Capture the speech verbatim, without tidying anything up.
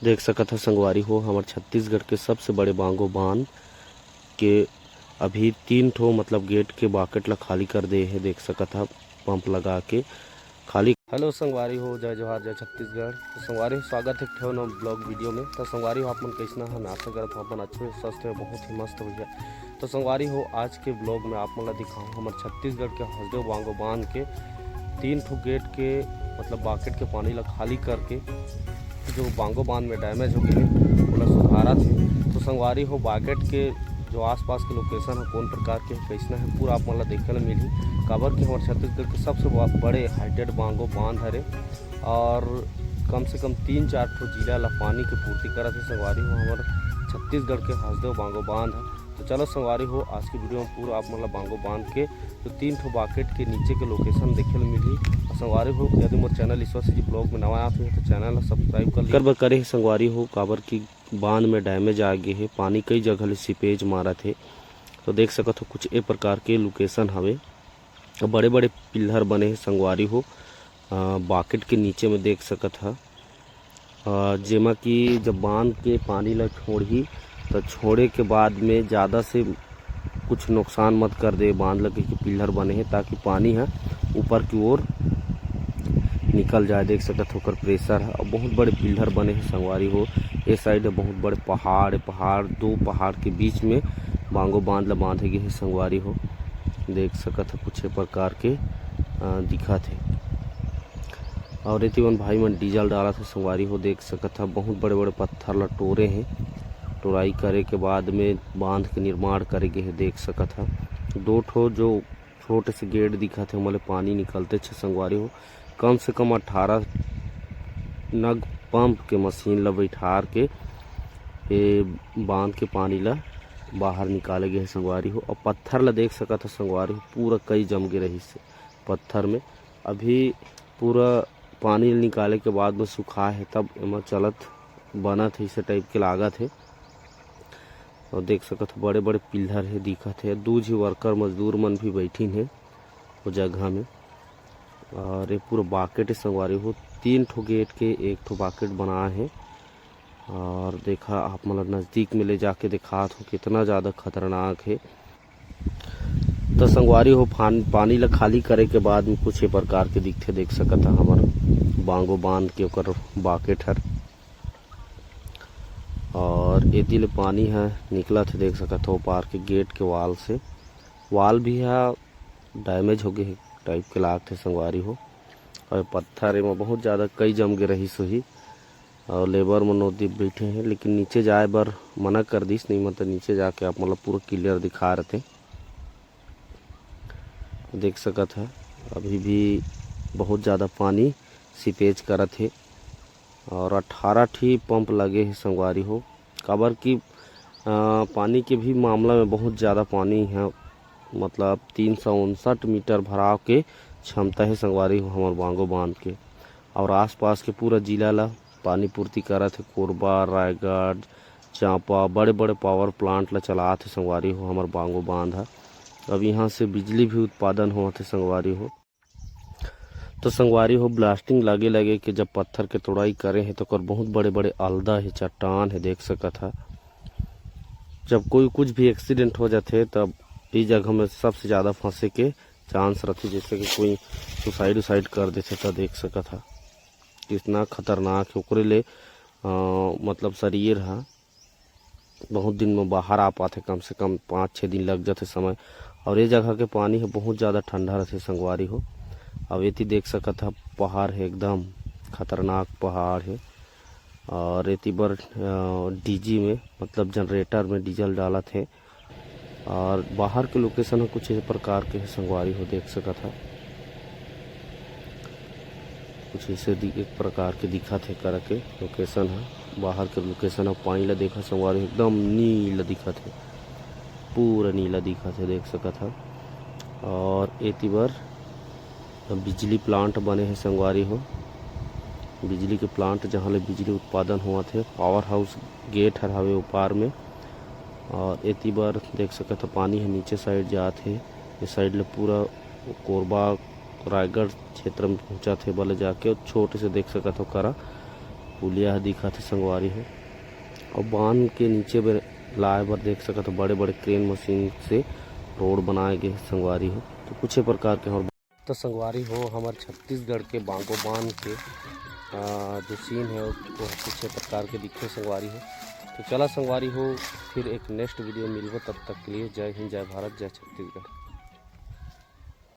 देख सकत ह संगवारी हो, हमर छत्तीसगढ़ के सबसे बड़े बांगो बांध के अभी तीन ठो, मतलब, गेट के बाकेट ला खाली कर दे हे। देख सकत ह, पंप लगा के खाली। हेलो संगवारी हो, जय जोहार, जय छत्तीसगढ़। तो संगवारी हो, स्वागत है एक ठो नवा ब्लॉग वीडियो में। तो संगवारी हो, आप मन कैसना है? मैं आशा करत हूँ, आप मन अच्छे, स्वस्थ है, बहुत ही मस्त हो गया। तो संगवारी हो, आज के ब्लॉग में आप मन ला दिखाऊँ हमर छत्तीसगढ़ के हसदेव बांगो बांध के तीन ठो गेट के, मतलब, बाकेट के पानी ला खाली करके जो बांगो बांध में डैमेज हो गए हे, ओला सुधारत हे। तो संगवारी हो, बाकेट के जो आसपास के लोकेशन है, कौन प्रकार के, कैसना है, पूरा आप मन ला देखे ला मिलही। काबर कि हमर छत्तीसगढ़ के सबसे ब-, बड़े हाइटेड बांगो बांध हरे और कम से कम तीन चार ठो जिला ला पानी के पूर्ति करत हे संगवारी हो, हमर छत्तीसगढ़ के हसदेव बांगो बांध ह। तो चलो संगवारी हो, आज की वीडियो में पूरा आप मन ला बांगो बांध के तो तीन ठो बाकेट के नीचे के लोकेशन देखे ला मिलही। और संगवारी हो, यदि मोर चैनल ईश्वर सिंह जी ब्लॉग में नवा आत हो तो चैनल ला सब्सक्राइब कर ली। कर बर करे हे संगवारी हो, काबर कि बांध में डैमेज आ गे हे, पानी कई जगह ले सीपेज मारत हे। तो देख सकत हो, कुछ ए प्रकार के लोकेशन हवे। बड़े-बड़े पिल्लर बने हे संगवारी हो, अ, बाकेट के नीचे में देख सकत ह, अ, जेमा कि जब बांध के पानी ला छोड़ही, त छोड़े के बाद में ज़्यादा से कुछ नुकसान मत कर दे बांध ला, क्योंकि पिल्लर बने हे, ताकि पानी ह ऊपर की ओर निकल जाए। देख सकत हो, ओकर प्रेशर ह। अउ बहुत बड़े पिल्लर बने हे संगवारी हो। ए साइड ह बहुत बड़े पहाड़ हे, पहाड़, दो पहाड़ के बीच में बांगो बांध ला बांधे गे हे संगवारी हो। देख सकत ह, कुछ ए प्रकार के, अ, दिखत हे। और एती मन भाई मन डीजल डालत हे संगवारी हो। देख सकत ह, बहुत बड़े-बड़े पत्थर ला टोरे हे। टोराई करे के बाद में बांध के निर्माण करे गे हे। देख सकत ह, दो ठो जो छोटे से गेट दिखत हे, ओमा ले पानी निकलते छे संगवारी हो। कम से कम अठारह नग पंप के मशीन ला बैठार के ए बांध के पानी ला बाहर निकाले गे हे संगवारी हो। और पत्थर ला देख सकत ह संगवारी हो, पूरा कई जम गे रहिस हे पत्थर में। अभी पूरा पानी निकाले के बाद में सुखाए हे, तब एमा चलत बनत हे, इसे टाइप के लागत हे। और देख सकत हो, बड़े-बड़े पिल्लर हे, दिखत हे। दू झी वर्कर मजदूर मन भी बैठिन हे वो जगह में। और ये पूरा बाकेट हे संगवारी हो, तीन ठो गेट के एक ठो बाकेट बनाए हे। और देखा, आप मन ल नजदीक में ले जाके दिखात हो, कितना ज़्यादा खतरनाक हे। तो संगवारी हो, फान-, पानी ला खाली करे के बाद में कुछ ये प्रकार के दिखथे, देख सकत ह हमर बांगो बांध के ओकर बाकेट हर। और एती ले पानी ह निकलत हे, देख सकत हो, पार के गेट के वॉल से। वॉल भी ह डैमेज हो गे हे टाइप के लागथे संगवारी हो। और पत्थर एमा बहुत ज़्यादा कई जम गे रहिस होही। और लेबर मन ओती बैठे हे, लेकिन नीचे जाए बर मना कर दिस, नहीं मन तो नीचे जाके आप मतलब पूरा क्लियर दिखा रहते। देख सकत ह, अभी भी बहुत ज़्यादा पानी सीपेज करत हे। और अठारह ठी पंप लगे हे संगवारी हो, काबर कि, अ, पानी के भी मामला में बहुत ज़्यादा पानी हे, मतलब तीन सौ उनसठ मीटर भराव के क्षमता हे संगवारी हो हमर बांगो बांध के। और आसपास के पूरा जिला ला पानी पूर्ति करत हे। कोरबा, रायगढ़, चांपा, बड़े-बड़े पावर प्लांट ला चलात हे संगवारी हो हमर बांगो बांध ह। अब यहाँ से बिजली भी उत्पादन होवत हे संगवारी हो। तो संगवारी हो, ब्लास्टिंग लगे लगे के जब पत्थर के तोड़ाई करे हे, तो ओकर बहुत बड़े-बड़े अलदा हे, चट्टान हे, देख सकत ह। जब कोई कुछ भी एक्सीडेंट हो जाथे, तब ई जगह में सबसे ज़्यादा फंसे के चांस रथे, जैसे कि कोई सुसाइड उसाइड कर देथे, त देख सकत ह कितना खतरनाक हे। ओकरे ले, अ, मतलब शरीर ह बहुत दिन में बाहर आ पाथे, कम से कम पाँच छः दिन लग जाथे समय। और ये जगह के पानी ह बहुत ज़्यादा ठंडा रथे संगवारी हो। अब एती देख सकत ह, पहाड़ हे, एकदम खतरनाक पहाड़ हे। और एती बर, अ, डीजी में, मतलब जनरेटर में डीजल डालत हे। और बाहर के लोकेशन ह कुछ इस प्रकार के हे संगवारी हो, देख सकत ह। कुछ ऐसे दि-, एक प्रकार के दिखत हे करा के लोकेशन ह। बाहर के लोकेशन ह, पानी ला देखा संगवारी, एकदम नीला दिखत हे, पूरा नीला दिखत हे, देख सकत ह। और एती बर बिजली प्लांट बने हे संगवारी हो, बिजली के प्लांट, जहाँ ले बिजली उत्पादन होवत हे। पावर हाउस गेट हर हवे ओ पार में। और एती बर देख सकत हो, पानी ह नीचे साइड जात हे, ए साइड ले पूरा कोरबा, रायगढ़ क्षेत्र में पहुँचत हे, बले जाके छोटे से देख सकत हो करा। पुलिया ह दिखत हे संगवारी हो, अउ बांध के नीचे बर लाए बर देख सकत हो, बड़े-बड़े क्रेन मशीन से रोड बनाए गे हे संगवारी हो। तो कुछ ए प्रकार के हमर, तो संगवारी हो, हमर छत्तीसगढ़ के बांगो बांध के, आ, जो सीन हे, वो कुछ ए प्रकार के दिखे संगवारी हो। तो चला संगवारी हो, फिर एक नेक्स्ट वीडियो मिलबो, तब तक के लिए जय हिंद, जय भारत, जय छत्तीसगढ़।